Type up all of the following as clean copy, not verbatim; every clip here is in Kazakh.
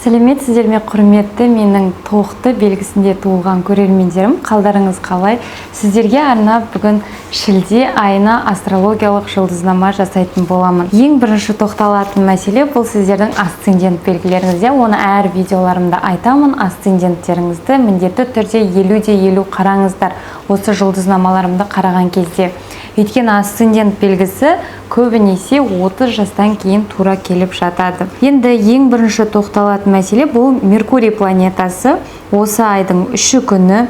Сәлеметсіздер ме, құрметті менің Тоқты белгісінде туылған көрермендерім! Қалдарыңыз қалай? Сіздерге арнап бүгін шілде айына астрологиялық жұлдызнама жасайтын боламын. Ең бірінші тоқталатын мәселе — бұл сіздердің асцендент белгілеріңізде. Оны әр видеоларымда айтамын. Асценденттеріңізді міндетті түрде 50 де 50 қараңыздар осы жұлдызнамаларымды қараған кезде, өйткені асцендент белгісі көбінесе 30 жастан кейін тура келіп жатады. Енді ең бірінші тоқталатын мәселе — бұл Меркурий планетасы осы айдың 3-і күні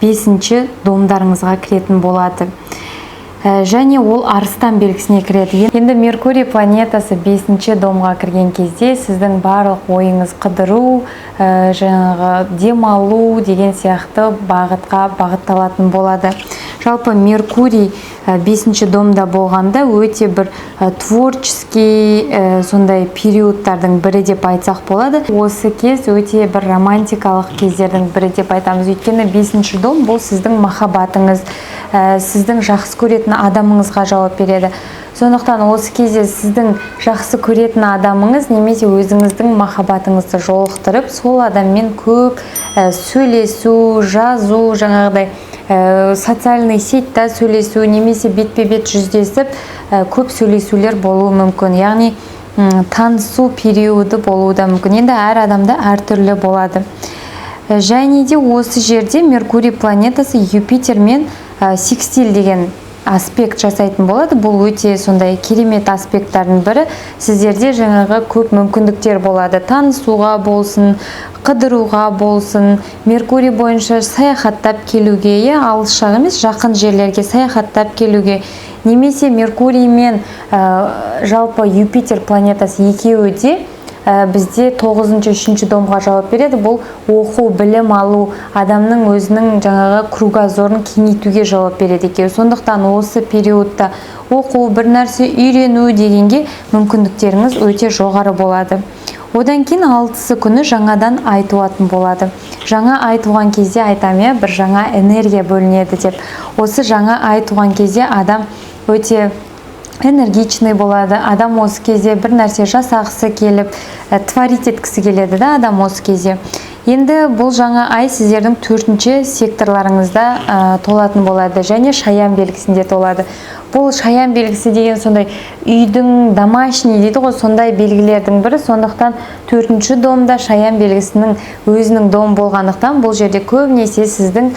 бесінші домдарыңызға кіретін болады. Және ол Арыстан белгісіне кіреді. Енді Меркурий планетасы бесінші домға кірген кезде сіздің барлық ойыңыз қыдыру, жаңағы демалу деген сияқты бағытқа бағытталатын болады. Жалпы Меркурий бесінші домда болғанда өте бір творческий сондай периодтардың бірі деп айтсақ болады. Осы кез өте бір романтикалық кездердің бірі деп айтамыз, өйткені бесінші дом — бұл сіздің махаббатыңыз, сіздің жақсы көретін адамыңызға жауап береді. Сондықтан осы кезде сіздің жақсы көретін адамыңыз немесе өзіңіздің махаббатыңызды жолықтырып, сол адаммен көп сөйлесу, жазу, жаңағыдай социальный сетьта сөйлесу немесе бетпе бет жүздесіп көп сөйлесулер болуы мүмкін, яғни танысу периоды болуы да мүмкін. Енді әр адамда әртүрлі болады. Және де осы жерде Меркурий планетасы Юпитермен секстиль деген аспект жасайтын болады. Бұл өте сондай керемет аспекттардың бірі. Сіздерде жаңағы көп мүмкіндіктер болады: танысуға болсын, қыдыруға болсын, Меркурий бойынша саяхаттап келуге, иә, алыс жақ емес, жақын жерлерге саяхаттап келуге. Немесе Меркурий мен жалпы Юпитер планетасы екеуі де бізде тоғызыншы, үшінші домға жауап береді. Бұл оқу, білім алу, адамның өзінің жаңағы кругозорын кеңейтуге жауап береді екеуі. Сондықтан осы периодта оқу, бір нәрсе үйрену дегенге мүмкіндіктеріңіз өте жоғары болады. Одан кейін 6-сы күні жаңадан ай туатын болады. Жаңа ай туған кезде айтамын, иә, бір жаңа энергия бөлінеді деп. Осы жаңа ай туған кезде адам өте энергичный болады. Адам осы кезде бір нәрсе жасағысы келіп, творить еткісі келеді да адам осы кезде. Енді бұл жаңа ай сіздердің төртінші секторларыңызда толатын болады және Шаян белгісінде толады. Бұл Шаян белгісі деген сондай үйдің, домашний дейді ғой, сондай белгілердің бірі. Сондықтан төртінші домда Шаян белгісінің өзінің дом болғандықтан, бұл жерде көбінесе сіздің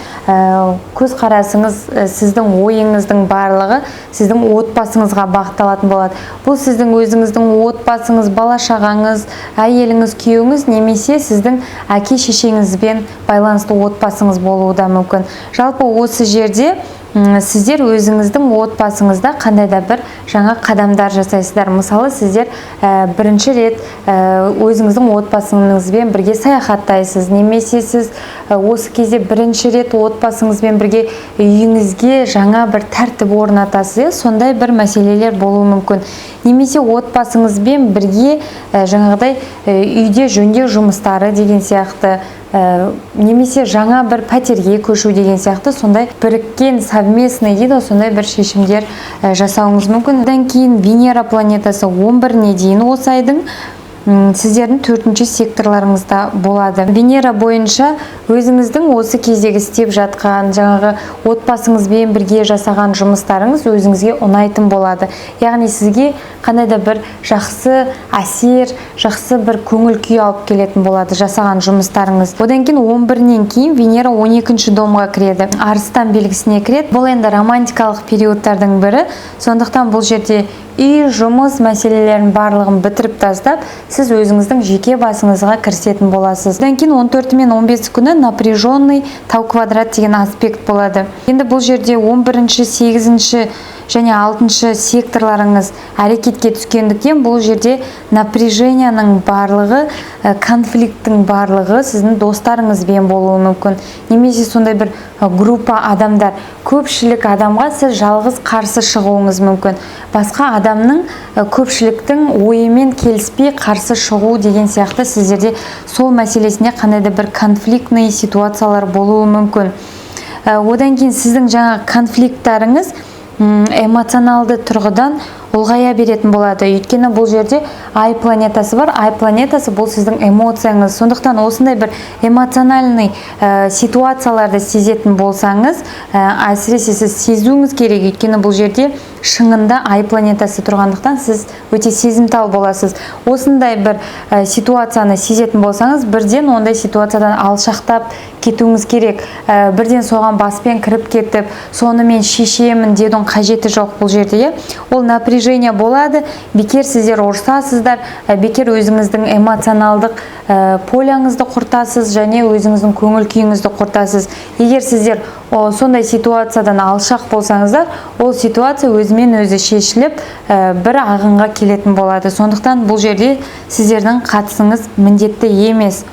көзқарасыңыз, сіздің ойыңыздың барлығы сіздің отбасыңызға бағытталатын болады. Бұл сіздің өзіңіздің отбасыңыз, бала шағаңыз, әйеліңіз, күйеуіңіз немесе сіздің әке шешеңізбен байланысты отбасыңыз болуы да мүмкін. Жалпы осы жерде сіздер өзіңіздің отбасыңызда қандай да бір жаңа қадамдар жасайсыздар. Мысалы, сіздер бірінші рет өзіңіздің отбасыңызбен бірге саяхаттайсыз немесе сіз осы кезде бірінші рет отбасыңызбен бірге үйіңізге жаңа бір тәртіп орнатасыз, иә, сондай бір мәселелер болуы мүмкін. Немесе отбасыңызбен бірге жаңағыдай үйде жөндеу жұмыстары деген сияқты, немесе жаңа бір пәтерге көшу деген сияқты, сондай біріккен, совместный дейді ғой, сондай бір шешімдер жасауыңыз мүмкін. Одан кейін Венера планетасы 11-іне дейін осы айдың сіздердің төртінші секторларыңызда болады. Венера бойынша өзіңіздің осы кездегі істеп жатқан, жаңағы отбасыңызбен бірге жасаған жұмыстарыңыз өзіңізге ұнайтын болады, яғни сізге қандай да бір жақсы әсер, жақсы бір көңіл күй алып келетін болады жасаған жұмыстарыңыз. Одан кейін 11-нен кейін Венера 12 домға кіреді, Арыстан белгісіне кіреді. Бұл енді романтикалық периодтардың бірі. Сондықтан бұл жерде үй, жұмыс мәселелерін барлығын бітіріп тастап, сіз өзіңіздің жеке басыңызға кірісетін боласыз. Одан кейін 14 мен 15 күні напряженный тау квадрат деген аспект болады. Енді бұл жерде 11, 8 және 6 секторларыңыз әрекетке түскендіктен, бұл жерде напряженияның барлығы, конфликттің барлығы сіздің достарыңызбен болуы мүмкін немесе сондай бір группа адамдар, көпшілік адамға сіз жалғыз қарсы шығуыңыз мүмкін. Басқа адамның, көпшіліктің ойымен келіспей қарсы шығу деген сияқты, сіздерде сол мәселесінде қандай да бір конфликтный ситуациялар болуы мүмкін. Одан кейін сіздің жаңа конфликттарыңыз эмоционалды тұрғыдан Ұлғая беретін болады, өйткені бұл жерде Ай планетасы бар. Ай планетасы – бұл сіздің эмоцияңыз. Сондықтан осындай бір эмоциональный ситуацияларды сезетін болсаңыз, әсіресе сіз сезуіңіз керек, өйткені бұл жерде шыңында Ай планетасы тұрғандықтан, сіз өте сезімтал боласыз. Осындай бір ситуацияны сезетін болсаңыз, бірден ондай ситуациядан алшақтап кетуіңіз керек. Бірден соған баспен кіріп кетіп, сонымен шешемін деудің қажеті жоқ бұл жерде, иә. Ол напряжение болады, бекер сіздер ұрсасыздар, бекер өзіңіздің эмоционалдық поляңызды құртасыз және өзіңіздің көңіл күйіңізді құртасыз. Егер сіздер сондай ситуациядан алшақ болсаңыздар, ол ситуация өзімен өзі шешіліп, бір ағынға келетін болады. Сондықтан бұл жерде сіздердің қатысыңыз міндетті емес.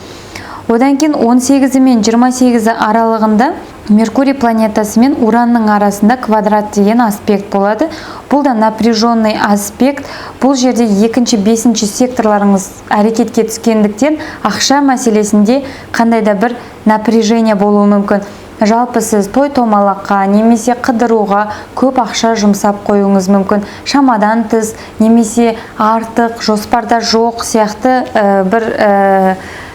Одан кейін 18 мен 28 аралығында Меркурий планетасы мен Уранның арасында квадрат деген аспект болады. Бұл да напряженный аспект. Бұл жерде екінші, бесінші секторларыңыз әрекетке түскендіктен, ақша мәселесінде қандай да бір напряжение болуы мүмкін. Жалпы, сіз той томалаққа немесе қыдыруға көп ақша жұмсап қоюыңыз мүмкін, шамадан тыс немесе артық, жоспарда жоқ сияқты бір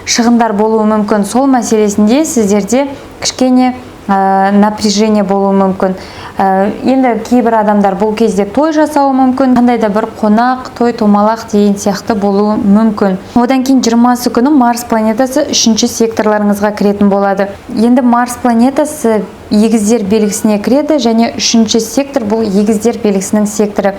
шығындар болуы мүмкін. Сол мәселесінде сіздерде кішкене напряжение болуы мүмкін. Енді кейбір адамдар бұл кезде той жасауы мүмкін, қандай да бір қонақ, той томалақ деген сияқты болуы мүмкін. Одан кейін 20 күні Марс планетасы үшінші секторларыңызға кіретін болады. Енді Марс планетасы Егіздер белгісіне кіреді және үшінші сектор – бұл Егіздер белгісінің секторы.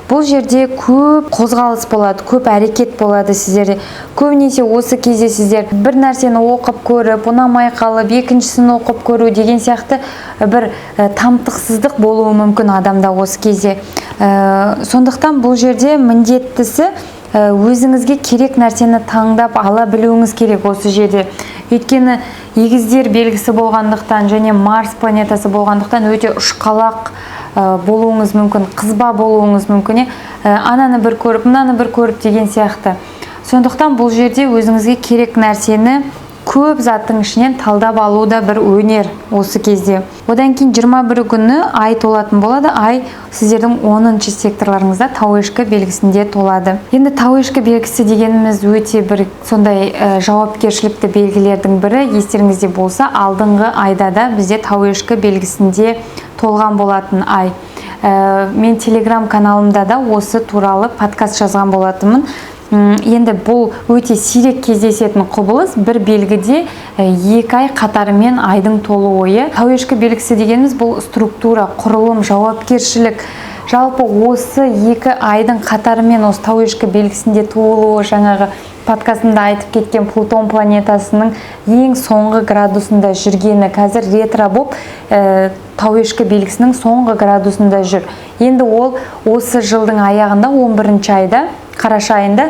Бұл жерде көп қозғалыс болады, көп әрекет болады сіздерде. Көбінесе осы кезде сіздер бір нәрсені оқып көріп, ұнамай қалып, екіншісін оқып көру деген сияқты бір тамтықсыздық болуы мүмкін адамда осы кезде. Сондықтан бұл жерде міндеттісі өзіңізге керек нәрсені таңдап ала білуіңіз керек осы жерде, өйткені Егіздер белгісі болғандықтан және Марс планетасы болғандықтан, өте ұшқалақ болуыңыз мүмкін, қызба болуыңыз мүмкін, иә. Ананы бір көріп, мынаны бір көріп деген сияқты. Сондықтан бұл жерде өзіңізге керек нәрсені көп заттың ішінен талдап алу да бір өнер осы кезде. Одан кейін 21 күні Ай толатын болады. Ай сіздердің 10 секторларыңызда, Тау ешкі белгісінде толады. Енді Тау ешкі белгісі дегеніміз өте бір сондай жауапкершілікті белгілердің бірі. Естеріңізде болса, алдыңғы айда да бізде Тау ешкі белгісінде толған болатын Ай. Мен телеграм каналымда да осы туралы подкаст жазған болатынмын. Енді бұл өте сирек кездесетін құбылыс: бір белгіде 2 ай қатарымен айдың толуы, иә. Тау ешкі белгісі дегеніміз – бұл структура, құрылым, жауапкершілік. Жалпы, осы 2 айдың қатарымен осы Тау ешкі белгісінде туылуы жаңағы подкастымда айтып кеткен Плутон планетасының ең соңғы градусында жүргені. Қазір ретро болып, Тау ешкі белгісінің соңғы градусында жүр. Енді ол осы жылдың аяғында, 11 айда, қараша айында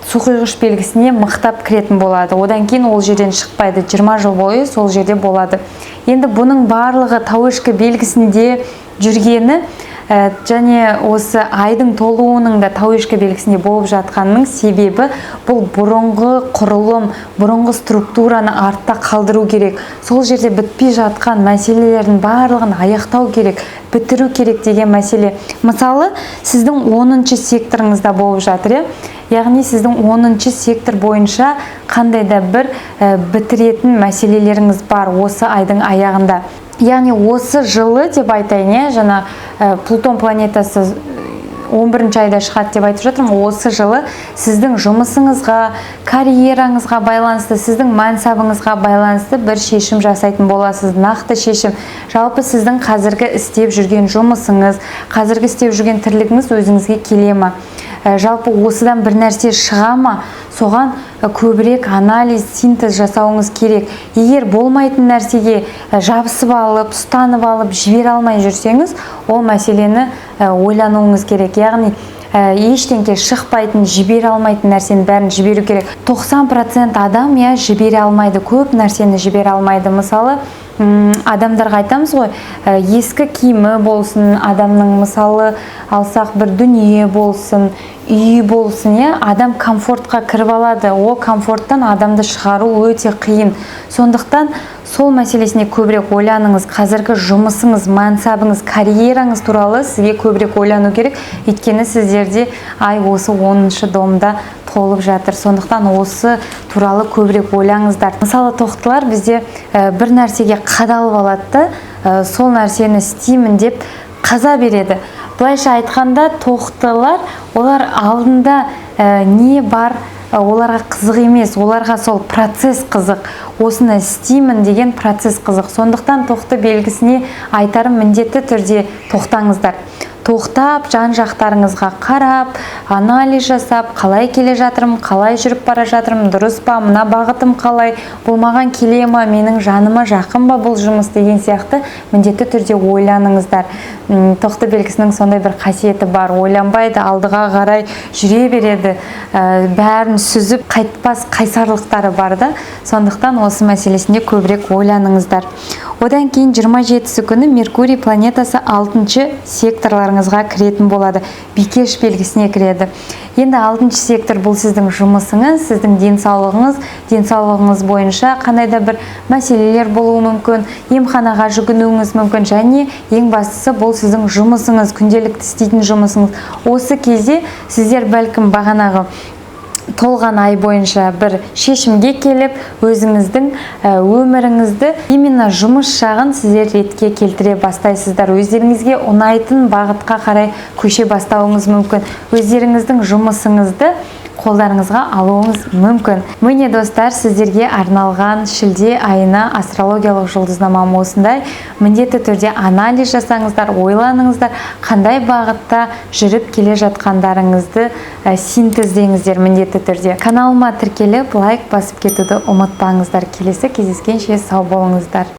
Суқұйғыш белгісіне мықтап кіретін болады. Одан кейін ол жерден шықпайды, 20 жыл бойы сол жерде болады. Енді бұның барлығы Тау ешкі белгісінде жүргені және осы айдың толуының да Тау ешкі белгісінде болып жатқанының себебі – бұл бұрынғы құрылым, бұрынғы структураны артта қалдыру керек, сол жерде бітпей жатқан мәселелердің барлығын аяқтау керек, бітіру керек деген мәселе. Мысалы, сіздің 10 секторыңызда болып жатыр, иә. Яғни сіздің 10 сектор бойынша қандай да бір бітіретін мәселелеріңіз бар осы айдың аяғында, яғни осы жылы деп айтайын, иә. Жаңа Плутон планетасы 11 айда шығады деп айтып жатырмын ғой. Осы жылы сіздің жұмысыңызға, карьераңызға байланысты, сіздің мансабыңызға байланысты бір шешім жасайтын боласыз, нақты шешім. Жалпы, сіздің қазіргі істеп жүрген жұмысыңыз, қазіргі істеп жүрген тірлігіңіз өзіңізге келе ма? Жалпы, осыдан бір нәрсе шыға ма? Соған көбірек анализ, синтез жасауыңыз керек. Егер болмайтын нәрсеге жабысып алып, ұстанып алып, жібере алмай жүрсеңіз, ол мәселені ойлануыңыз керек. Яғни ештеңке шықпайтын, жібере алмайтын нәрсенің бәрін жіберу керек. 90% адам, иә, жібере алмайды, көп нәрсені жібере алмайды. Мысалы, адамдарға айтамыз ғой, ескі киімі болсын адамның, мысалы алсақ, бір дүние болсын. Үй болсын, иә, адам комфортқа кіріп алады, ол комфорттан адамды шығару өте қиын. Сондықтан сол мәселесіне көбірек ойланыңыз. Қазіргі жұмысыңыз, мансабыңыз, карьераңыз туралы сізге көбірек ойлану керек, өйткені сіздерде ай осы 10-шы домда толып жатыр. Сондықтан осы туралы көбірек ойлаңыздар. Мысалы, тоқтылар бізде бір нәрсеге қадалып алады да, сол нәрсені істеймін деп қаза береді. Былайша айтқанда, тоқтылар олар алдында не бар, оларға қызық емес, оларға сол процесс қызық, осыны істеймін деген процесс қызық. Сондықтан тоқты белгісіне айтарым: міндетті түрде тоқтаңыздар. Тоқтап, жан жақтарыңызға қарап, анализ жасап, қалай келе жатырмын, қалай жүріп бара жатырмын, дұрыс па мына бағытым, қалай, бұл маған келе ма, менің жаныма жақын ба бұл жұмыс деген сияқты міндетті түрде ойланыңыздар. Тоқты белгісінің сондай бір қасиеті бар: ойланбайды, алдыға қарай жүре береді, бәрін сүзіп қайтпас қайсарлықтары бар да. Сондықтан осы мәселесінде көбірек ойланыңыздар. Одан кейін 27-сі күні Меркурий планетасы алтыншы секторларыңызға кіретін болады, бикеш белгісіне кіреді. Енді алтыншы сектор — бұл сіздің жұмысыңыз, сіздің денсаулығыңыз. Денсаулығыңыз бойынша қандай да бір мәселелер болуы мүмкін, емханаға жүгінуіңіз мүмкін. Және ең бастысы, бұл сіздің жұмысыңыз, күнделікті істейтін жұмысыңыз. Осы кезде сіздер, бәлкім, бағанағы толған ай бойынша бір шешімге келіп, өзіңіздің өміріңізді, именно жұмыс жағын сіздер ретке келтіре бастайсыздар. Өздеріңізге ұнайтын бағытқа қарай көше бастауыңыз мүмкін, өздеріңіздің жұмысыңызды қолдарыңызға алуыңыз мүмкін. Міне, достар, сіздерге арналған шілде айына астрологиялық жұлдызнамам осындай. Міндетті түрде анализ жасаңыздар, ойланыңыздар, қандай бағытта жүріп келе жатқандарыңызды синтездеңіздер. Міндетті түрде каналыма тіркеліп, лайк басып кетуді ұмытпаңыздар. Келесі кездескенше сау болыңыздар.